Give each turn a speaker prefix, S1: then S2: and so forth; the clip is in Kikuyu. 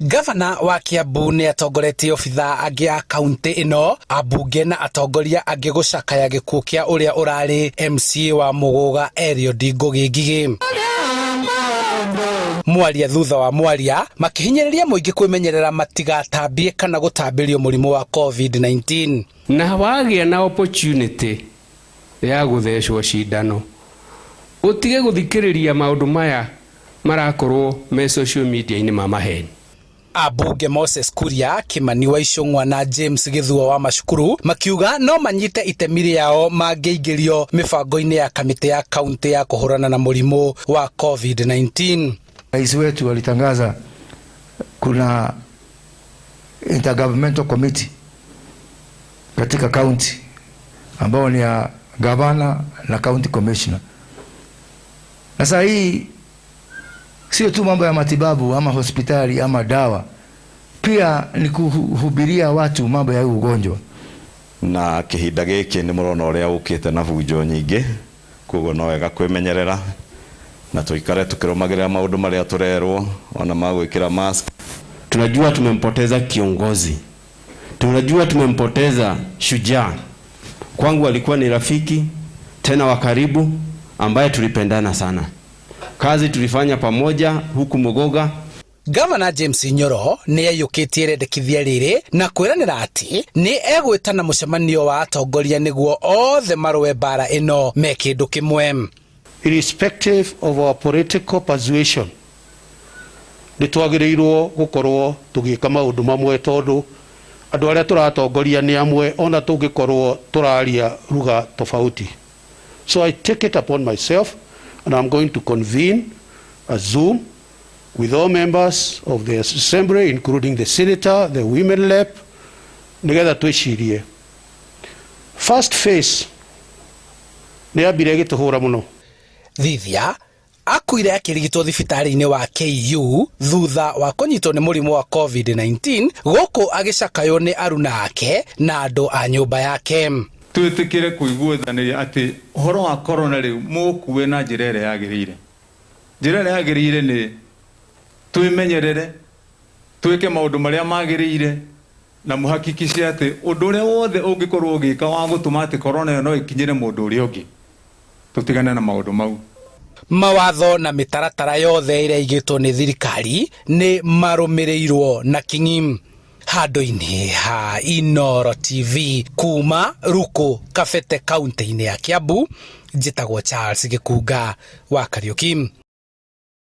S1: Gavana wa Kiambu nĩ atongoretie obithaa angĩ a kaunti ĩno, ambunge na atongoria angĩ gũcakaya gĩkuũ kĩa ũrĩa ũrarĩ MCA wa Mũgũga Eliud Ngũgĩ Ngigĩ. Mwaria thutha wa mwaria makĩhinyĩrĩria mũingĩ kwĩmenyerera matigatambie kana gũtambĩrio mũrimũ wa COVID-19.
S2: Na wagĩa na opportunity ya gũthecwo cindano, ũtige gũthikĩrĩria maũndũ maya marakorwo me social media-inĩ ma maheni.
S1: Ambunge Moses Kuria, Kimani wa Ichung'wa na James Gĩthua wa Macukuru makiuga no manyite itemi rĩao mangĩingĩrio mĩbango-inĩ ya kamĩtĩ ya kaunti ya kũhũrana na mũrimũ wa COVID-19.
S3: Rais wetu alitangaza kuna intergovernmental committee katika county ambao ni ya gavana na county commissioner. Sasa hii sio tu mambo ya matibabu ama hospitali ama dawa, pia ni kuhubiria watu mambo ya ugonjwa.
S4: Na kihinda giki ni murona uria ukite na bunjo nyingi, koguo no wega kwimenyerera na tuikare tukirumagirira maundu maria turerwo ona ma gwikira mask.
S5: Tunajua tumempoteza kiongozi, tunajua tumempoteza shujaa. Kwangu alikuwa ni rafiki tena wa karibu ambaye tulipendana sana. Kazi tulifanya pamoja huku Mugoga.
S1: Gavana James Nyoro nĩ aiyũkĩtie rĩendekithia rĩrĩ na kwĩranĩra atĩ nĩ egwĩtana mũcemanio wa atongoria nĩguo othe marũe mbara ĩno me kĩndũ kĩmwe.
S6: Irrespective of our political persuasion, nĩ twagĩrĩirwo gũkorwo tũgĩka maũndũ mamwe, tondũ andũ arĩa tũratongoria nĩ amwe, ona tũngĩkorwo tũraria lugha tofauti. So I take it upon myself and I'm going to convene a Zoom with all members of the assembly, including the senator, the women rep, nigetha twĩcirie. First phase nĩ yambire ĩgĩtũhũra mũno.
S1: Thithia akuire akĩrigitwo thibitarĩ-inĩ wa KU thutha wa kũnyitwo nĩ mũrimũ wa COVID-19, gũkũ agĩcakaywo nĩ aruna ake na andũ a nyũmba yake.
S7: Twĩtĩkĩre kũiguithania atĩ ũhoro wa corona rĩu mũkue na njĩra ĩrĩa yagĩrĩire. Njĩra ĩrĩa yagĩrĩire nĩ twĩmenyerere, twĩke maũndũ marĩa magĩrĩire, na mũhakikice atĩ ũndũ ũrĩa wothe ũngĩkorwo ũgĩka wa gũtũma atĩ corona ĩyo no ĩkinyĩre mũndũ ũrĩa ũngĩ, tũtigane na maũndũ mau.
S1: Mawatho na mĩtaratara yothe ĩrĩa ĩigĩtwo nĩ thirikari nĩ marũmĩrĩirwo na kinyi. Handũ-inĩ ha Inoro TV kuma Ruku Kabete, kaunti-inĩ ya Kiambu, njĩtagwo Charles Gĩkunga wa Kariũki.